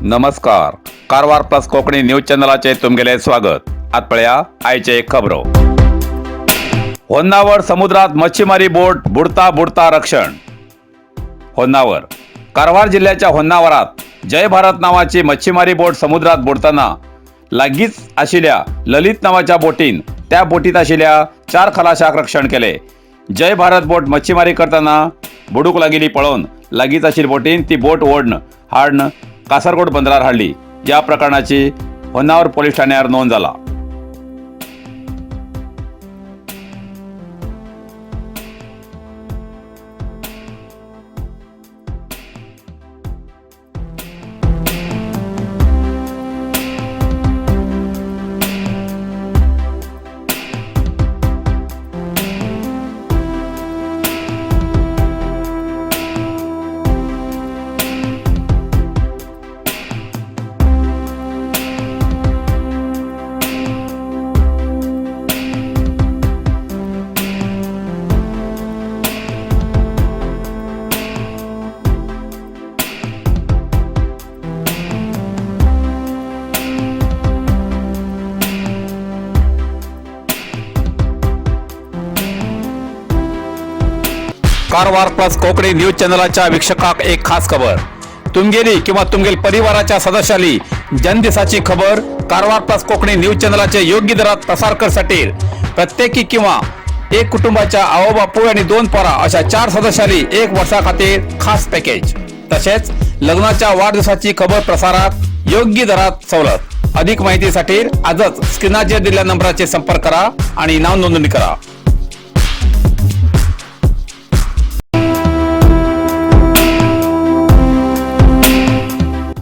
नमस्कार, Karwar plus Konkani news चॅनलाचे तुमगेले स्वागत. आत पळया आयचे खबरो. होन्नावर समुद्रात मच्छीमारी बोट बुडता बुडता रक्षण. होन्नावर, कारवार जिल्ह्याच्या होन्नावरात जय भारत नावाची मच्छीमारी बोट समुद्रात बुडताना लागींच आशिल्ल्या ललित नावाच्या बोटीन त्या बोटीत आशिल्ल्या चार खलाशाक रक्षण केले. जय भारत बोट मच्छीमारी करताना बुडूक लागिल्ली पळोवन लागींच आशिल्ली बोटीन ती बोट ओडन हाडन कासरगोड बंदरार हाडली. या प्रकरणाची होन्नावर पोलीस ठाण्यार नोंद जाला. कारवार प्लस कोकणी न्यूज चॅनलाच्या वीक्षकाक एक खास खबर. तुमगेली किंवा तुमगेल परिवाराच्या सदस्याली जन्मदिसाची खबर कारवार प्लस कोकणी न्यूज चॅनलाचे योग्य दरात प्रसार करसाठी प्रत्येकी किंवा एक कुटुंबाच्या आवो बापूय आणि दोन पोरा अशा चार सदस्याली एक वर्षा खातीर खास पॅकेज. तसेच लग्नाच्या वाढदिवसाची खबर प्रसारात योग्य दरात सवलत. अधिक माहितीसाठी आजच स्क्रीनाचेर दिलेल्या नंबराचे संपर्क करा आणि नाव नोंदणी करा.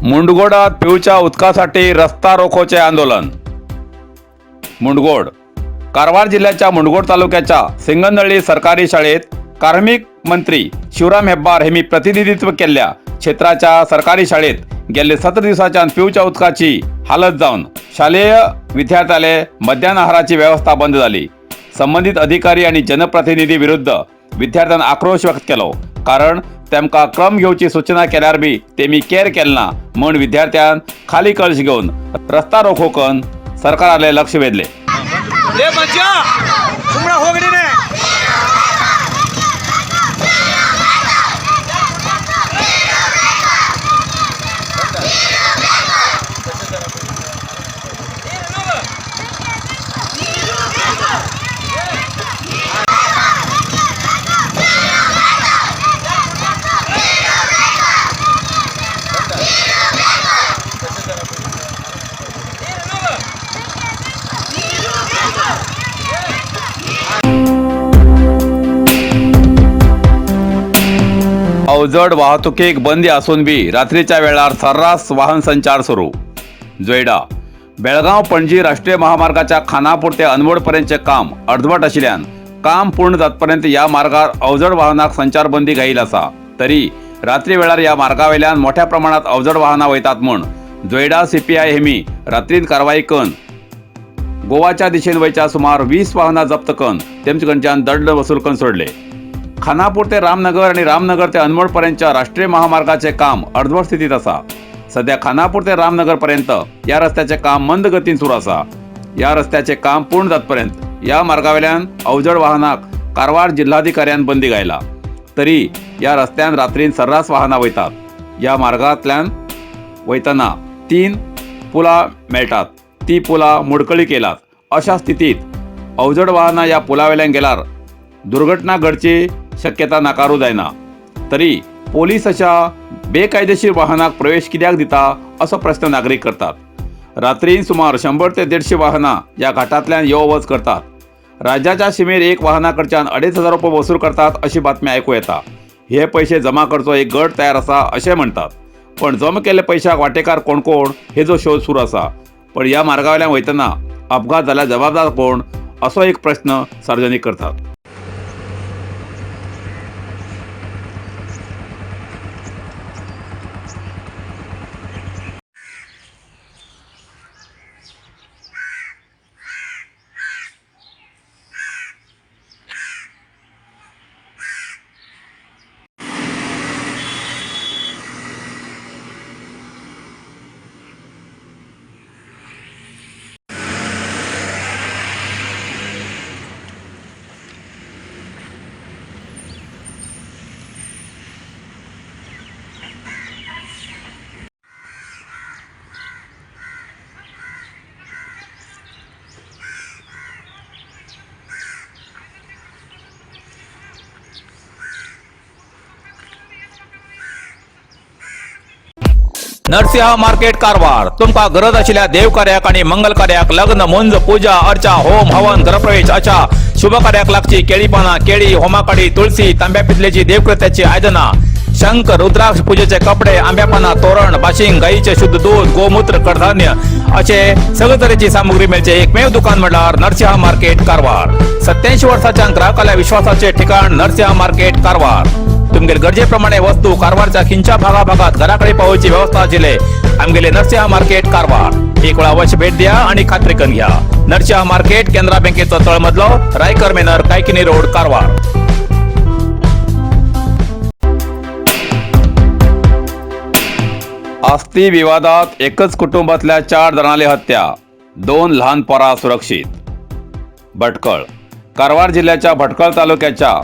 मुंडगोडात पिवच्या उदकासाठी रस्ता रोखोचे आंदोलन. मुंडगोड, कारवार जिल्ह्याच्या मुंडगोड तालुक्याच्या सिंगनळ्ळी सरकारी शाळेत कार्मिक मंत्री शिवराम हेब्बार हेमी प्रतिनिधित्व केल्ल्या क्षेत्राच्या सरकारी शाळेत गेले 17 दिवसाच्यान पिवच्या उदकाची हालत जावन शालेय विद्यार्थ्याले मध्यान्ह आहाराची व्यवस्था बंद झाली. संबंधित अधिकारी आणि जनप्रतिनिधी विरुद्ध विद्यार्थ्यान आक्रोश व्यक्त केलो, कारण तेमकां क्रम घेवची सूचना केल्यार बी तेमी केअर केल ना म्हूण विद्यार्थ्यान खाली कळश घेवन रस्ता रोखो करून सरकाराले लक्ष वेधले. ले मजा सुमड़ा हो गई ने. अवजड वाहतुकीक बंदी असून बी रात्रीच्या वेळार सर्रास वाहन संचार सुरू. जोयडा, बेळगाव पणजी राष्ट्रीय महामार्गाच्या खानापूर ते अनमोड पर्यंतचे काम अर्धवट आशिल्ल्यान काम पूर्ण जातपर्यंत या मार्गार अवजड वाहनाक संचारबंदी घाईल आसा. तरी रात्री वेळार या मार्गावेल्यान मोठ्या प्रमाणात अवजड वाहनां वयतात म्हूण जोयडा सीपीआय हेमी रात्रीन कारवाई करून गोवाच्या दिशेन वयच्या सुमार 20 वाहनां जप्त करून तेमचे कडच्यान दंड वसूल करून सोडले. खानापूर ते रामनगर आणि रामनगर ते अनमोड पर्यंतच्या राष्ट्रीय महामार्गाचे काम अर्धवट स्थितीत आसा. सध्या खानापूर ते रामनगर पर्यंत या रस्त्याचे काम मंद गतीन सुरू आसा. या रस्त्याचे काम पूर्ण जातपर्यंत या मार्गावेल्यान अवजड वाहनाक कारवार जिल्हाधिकाऱ्यान बंदी घायला. तरी या रस्त्यान रात्रीन सर्रास वाहनां वयतात. या मार्गांतल्यान वयतना 3 पुलां मेळटात, ती पुलां मोडकळी केलात. अशा स्थितीत अवजड वाहनां या पुलावेल्यान गेल्यार दुर्घटना घडची शक्यता नाकारू जायना. तरी पोलीस अशा बेकायदेशीर वाहनाक प्रवेश कित्याक दिता असो प्रश्न नागरीक करतात. रात्रीन सुमार 100 ते 150 वाहनां ह्या घाटांतल्यान यो वच करतात. राज्याच्या शिमेर एक वाहना कडच्यान 2500 रुपये वसूल करतात अशी बातमी आयकू येता. हे पैसे जमा करचो एक गट तयार आसा अशें म्हणटात, पण जमा केल्ल्या पैशाक वांटेकार कोण कोण हेजो शोध सुरू आसा. पण ह्या मार्गावेल्यान वयतना अपघात जाल्यार जबाबदार कोण असो एक प्रश्न सार्वजनीक करतात. नरसिंह मार्केट कारवार. तुमकां गरज आशिल्ल्या देवकार्याक आनी मंगल कार्याक, लग्न, मुंज, पूजा अर्चा, होम हवन, घरप्रवेश अशा शुभ कार्याक लागची केळी पानां, केळी, होमाकाडी, तुळसी, तांब्या पितलेची देवकृत्याची आयदनां, शंख, रुद्राक्ष, पूजेचे कपडे, आंब्या पानां, तोरण, बाशिंग, गाईचे शुद्ध दूध, गोमूत्र, कडधान्य असे सगळे तरेची सामुग्री मेळचे एकमेव दुकान म्हणल्यार नरसिंह मार्केट कारवार. 87 वर्साच्या ग्राहकाल्या विश्वासाचे ठिकाण नरसिंह मार्केट कारवार. तुमगेले गरजेप्रमाणे वस्तू कारवारच्या खिंच्या भागाभागात घराकडे पावोवची व्यवस्था आशिल्ले आमगेले नरसिंह मार्केट कारवार. एक वेळा अवश्य भेट द्या आणि खात्री करून घ्या. नरसिंह मार्केट, केनरा बँकेचो तळमजलो, रायकर मेनर, कायकिनी रोड, कारवार. आस्ती विवादात एकच कुटुंबातल्या चार जणांली हत्या, दोन लहान पोरां सुरक्षित. भटकळ. कारवार जिल्ह्याच्या भटकळ तालुक्याच्या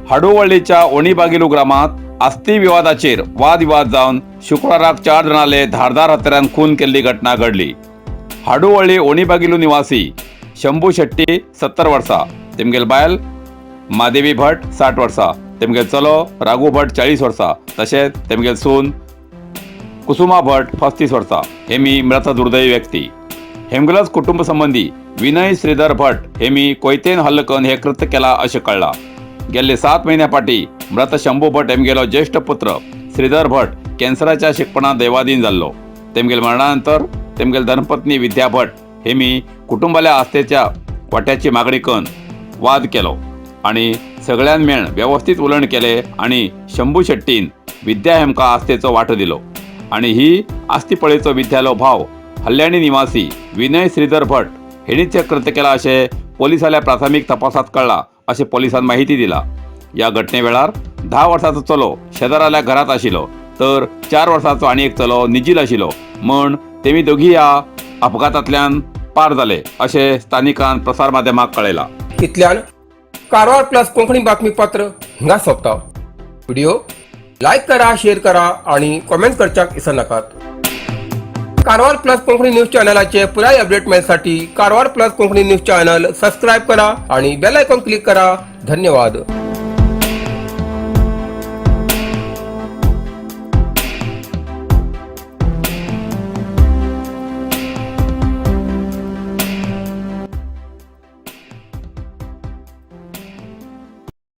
हाडुवळ्ळीच्या ओणीबागिलू ग्रामात आस्ती विवादाचेर वादविवाद जावन शुक्राराक चार जाणांले धारदार हत्यारान खून केल्ली घटना घडली. हाडुवळ्ळी ओणीबागिलू निवासी शंभू शेट्टी, 70 वर्सां, तेमगेल बायल मादेवी भट, 60 वर्सां, तेमगेल चलो राघू भट, 40 वर्सां, तशेंच तेमगेल सून कुसुमा भट, 35 वर्सां हेमी मृत दुर्दैवी व्यक्ती. हेमगेलोच कुटुंब संबंधी विनय श्रीधर भट हेमी कोयतेन हल्लो करून हे कृत्य केला अशें कळ्ळां. गेल्ले 7 म्हयन्या फाटीं मृत शंभू भट हेमगेलो ज्येश्ठ पुत्र श्रीधर भट कॅन्सराच्या शिकपणात दैवाधीन जाल्लो. तेमगेल मरणा नंतर तेमगेल धर्मपत्नी विद्या भट हेमी कुटुंबाल्या आस्तेच्या वाट्याची मागणी करून वाद केलो आणि सगळ्यां मेळ व्यवस्थित उलोवण केले आणि शंभू शेट्टीन विद्या हेमकां आस्तेचो वांटो दिलो आणि ही आस्ती पळेचो विद्यालो भाव हल्ल्याणी निवासी विनय श्रीधर भट हेणीच हे कृत्य केला अशें पोलिसांल्या प्राथमीक तपासात कळ्ळां अशें पोलिसान माहिती दिला. या घटने वेळार 10 वर्साचो चलो शेजाराल्या घरात आशिल्लो, तर 4 वर्साचो आनी एक चलो निजील आशिल्लो म्हण तेमी दोगी ह्या अपघातांतल्यान पार जाले अशें स्थानिकान प्रसार माध्यमाक कळयलां. इतल्यान कारवार प्लस कोंकणी बातमीपत्र हिंगा सोंपता. व्हिडिओ लायक करा, शेअर करा आणि कॉमेंट करच्याक विसरनाकात. कारवार प्लस कोंकणी न्यूज चॅनलाचे पुराय अपडेट मेळसाठी Karwar plus Konkani news channel subscribe करा आणि बेल आयकॉन क्लिक करा. धन्यवाद.